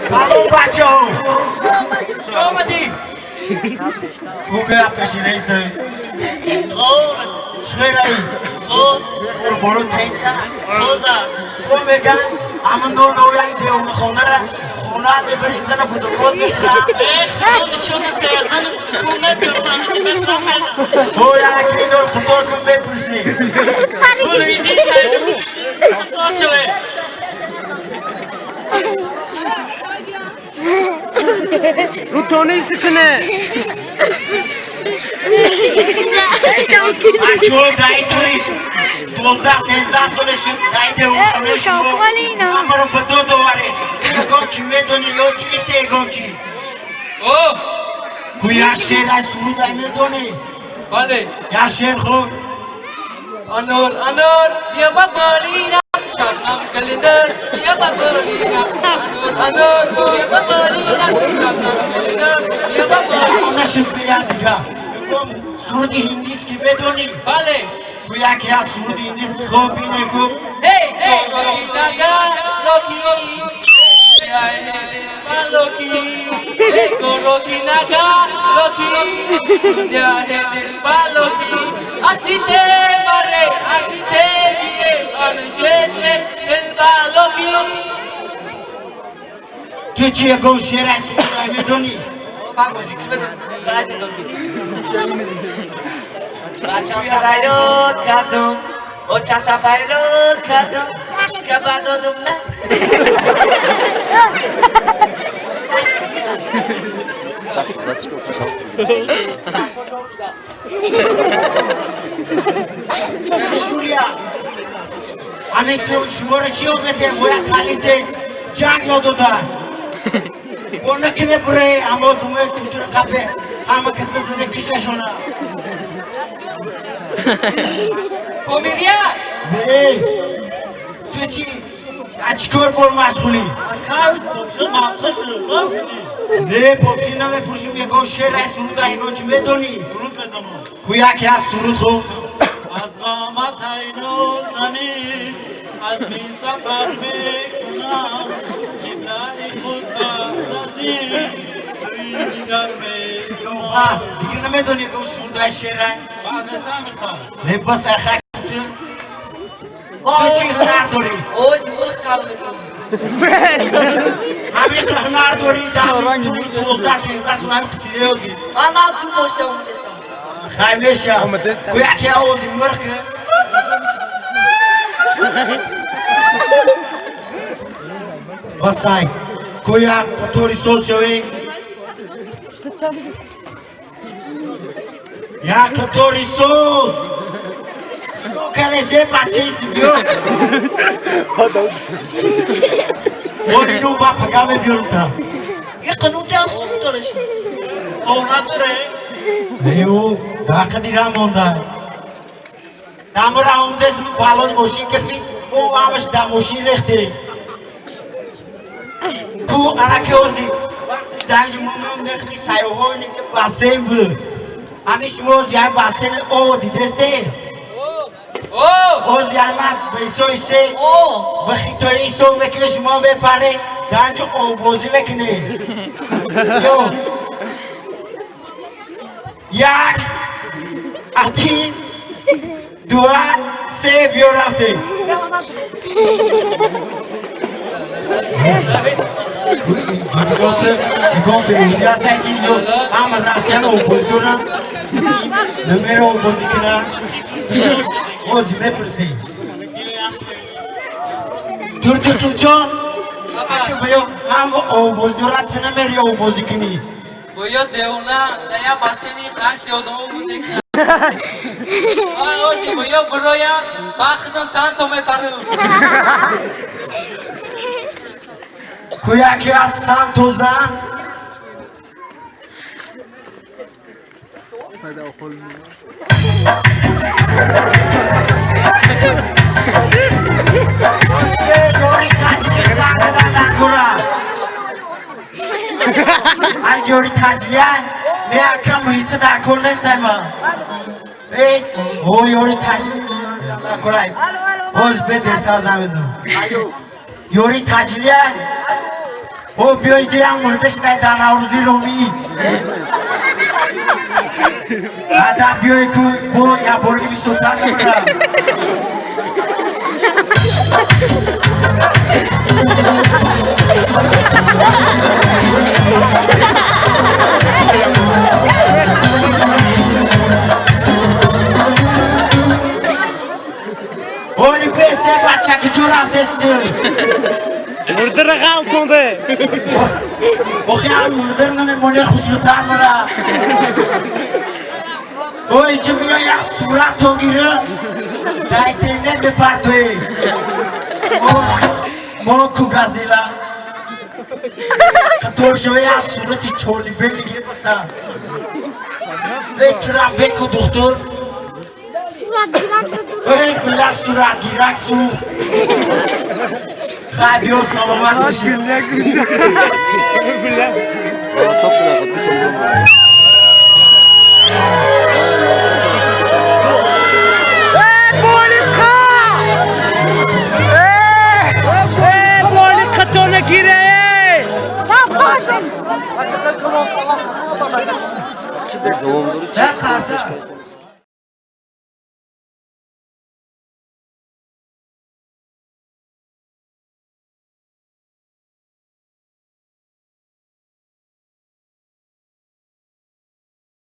Салом бачаҳо. Омадӣ. Кука пешинайсай. Чхелай. Боро тенча. Ко меган амн до ноя се хонара. Хона дебри сана будукот мехра. Тоя кинор хутор кун мепурси. Рутони сикне. Ачо дайтури. 12 13 солешин дайте умешмо. Амаро бадо доваре. Ягон чи медони ёд гирифте ягон чи. О! Ку як шеър аз суруд ай медони? Бале. Як шеър хон. Анор анор я бабалина Шабнам калидар я бабалина Анор анор я бабалина Шабнам калидар я бабалина Нашид бия дига. Ягон суруди ҳиндиски медони? Бале. Ку яке аз суруди ҳиндиски хон бине ку. Эй эй Рокинага Роки Роки Рокинага Роки Роки Así te barre, así te guié, el baloqui. Ту чи ягон шеър аз суруд ай медони? Чата кардум, о чата пайрод кардум, ишка додум на. Сурия. Ами ту шуморо чӣ ёд медиҳем? Бояд калите ҷанг ёд дода. Бона ки мебуре, аммо думои кучура қапе, ҳама каса зане кишашона. Помирия! Эй, ту чи? Чӣ кор бор машғулӣ? Не, попши намефурӯшем, ягон шеър аз суруд ягон чи медонӣ? Суруд медонам. Ку яке аз суруд хон. Аз ғамат ай нозанин, аз бисафар мекунам, қиблаи худ баъд аз ин сӯи дигар мекунам. Бас, дигар намедонӣ ягон суруд ай шеър ай? Баъд аз намехоҳам. Не, бас айхак ту. Ту чӣ ҳунар дорӣ? Ой, мурғ мекунам. Ҳамин ҳунар дорӣ, дар 12 13 сол ҳамин қичилиёзи. Ман ту бошам унчасам. Хай меша. Ку яке овози мурғ ки. Басай. Ку як қатори сол шавӣ. Як қатори сол. Чико каресе бачаи биё. Орину ба пага мебиёрам та. Е қанути ҳам суруд дораш. О, надоре? Не, ӯ дақа дирам монда. Дамра омдес балони мошин кифи, ӯ ҳамаш дар мошин рехте. Ку араки ози вақти дар инҷо мо меомдем сайёҳоне ки бассейн буд. Ҳамин шумо ози як бассейн о дидесте? О! Ози ҳамат ба исои се О! ба хитои исо мекунед шумо мепаре дар инҷо оббозӣ мекунед. Ё. Як, один, два, се, биё рафтем. Ҳама рафтан оббозӣ дорам. Намеро оббозӣ кунам. Ози мепурсем. Турдиқулҷон, аки ҳама оббозӣ дорад, ту намери оббозӣ кунӣ. Боё девона, да я бассейни қашти одамо бозӣ кунам. Ой, ози, боё буроям, бахтам санто мепарам. Ку яке аз санто зан. Ай ҷори таҷлия, не акам ҳисса дар кор нестай ма. Эй, о ёри таҷлия накорай. Боз бедертар зан безан. Ёри таҷлия. О, биё инҷа як мурда шудай дар Наврӯзи Ромӣ. Ада биёй ку бо як бори бисёртар намурам. Оли песте бача ки чо рафтести? Мурдара ғалтонде. Охи ҳам мурдар намемоне хусрутар мара. Ой, инҷа биё як сурат гира дар интернет бепартоӣ. Мо ку газела. Қатор шава як сурати чорнибел мегирӣ баса. Бекра беку духтур. Эй, била сурат гирак су. Хай биё саломат бошӣ. Давом дорӣ?